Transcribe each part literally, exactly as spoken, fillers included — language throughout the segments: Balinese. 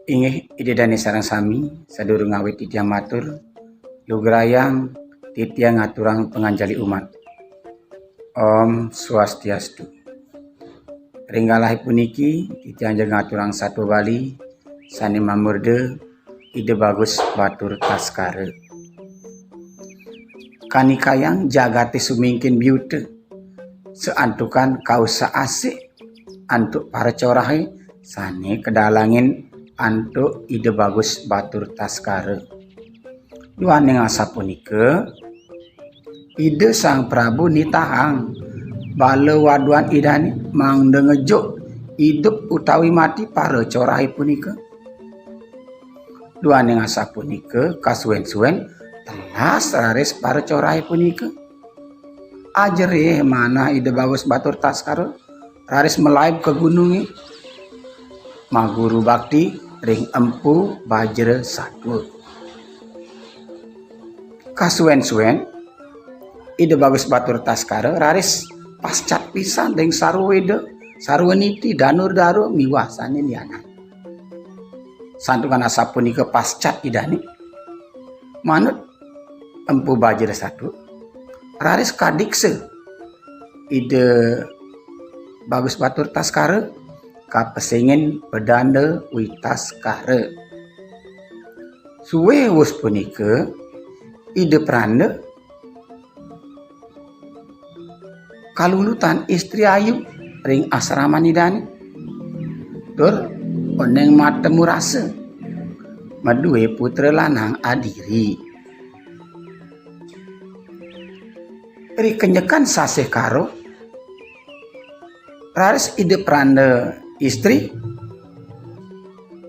Inggih, Ida Dane sareng sami, sadurung awit titiang matur, lugrayang titiang ngaturang panganjali umat. Om Swastiastu. Ring galahe puniki, titiang jaga ngaturang satua Bali, sane mamurda Ida Bagus Batur Taskara. Kanikayang jagate sumingkin biuta, saantukan kausa asih antuk para corahe sane kadalangin antuk Ida Bagus Batur Taskara. Duaning asapunika, Ida Sang Prabu nitahang bala waduan Idane mangda ngejuk idup utawi mati para corahe punika. Duaning asapunika, kasuwen-suwen telas raris para corahe punika. Ajerih manah Ida Bagus Batur Taskara raris malaib ka gununge, maguru bakti ring Empu Bajra Satua. Kasuwen-suwen, Ida Bagus Batur Taskara raris pascat pisan ring sarwa weda, sarwa niti, danur daru miwah sane lianan. Santukan asapunika pascat Idane, manut Empu Bajra Satua, raris kadiksa Ida Bagus Batur Taskara kapesengin Pedanda Witaskara. Suwe wus punika, Ida Pranda kalulutan istri ayu ring asraman Idane, tur oneng matemu rasa, madue putra lanang adiri. Ri kenyekan sasih Karo, raris Ida Pranda istri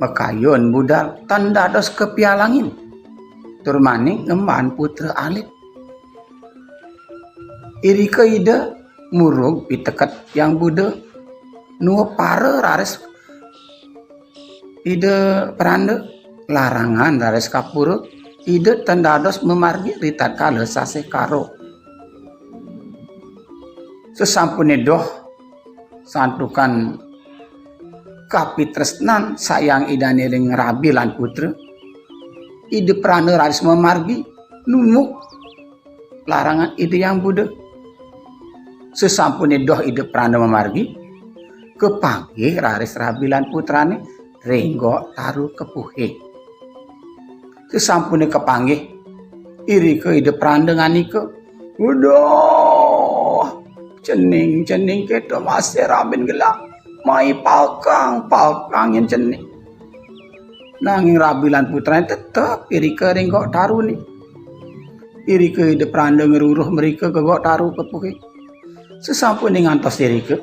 makayun budal tan dados kapialangin, tur maning ngemban putra alit. Irika Ida murug piteket Hyang Buddha, nuwepara raris Ida Pranda, larangan raris kapura, Ida tan dados mamargi ritatkala sasih Karo. Sasampune doh, santukan kapitresnan sayang Idane ring rabi lan putra, Ida Pranda raris mamargi numuk larangan Ida Hyang Buddha. Sasampune doh Ida Pranda mamargi, kapanggih raris rabi lan putrane ring Gok Taru kepuhe. Sasampune kapanggih, irika Ida Pranda ngandika, "Uduh, cening-cening keto masih rabin gelah, mai palkang-palkangin cening." Nanging rabi lan putrane tetep irika ring Gok Tarune. Irika Ida Pranda ngruruh mrika ka Gok Taru kepuhe. Sasampune ngantos irika,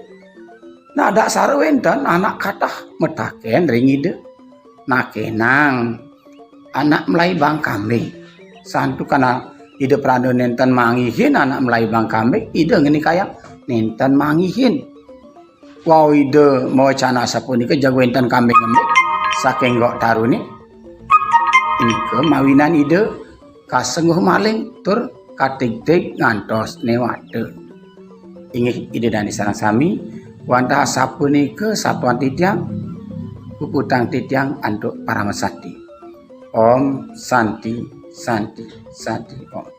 nadak sara wenten anak kathah mataken ring Ida, nakenang anak mlaibang kambing. Santukan Ida Pranda nenten manggihin anak mlaibang kambing, Ida ngnikayang nenten manggihin. Wau Ida mawecana sapunika, jeg wenten kambing embik saking Gok Tarune. Nika mawinan Ida kasengguh maling tur katigtig ngantos newata. Inggih Ida Dane sareng sami, wantah sapunika satuan titiang, puputang titiang antuk paramasanti. Om Santi, Santi, Santi, Om.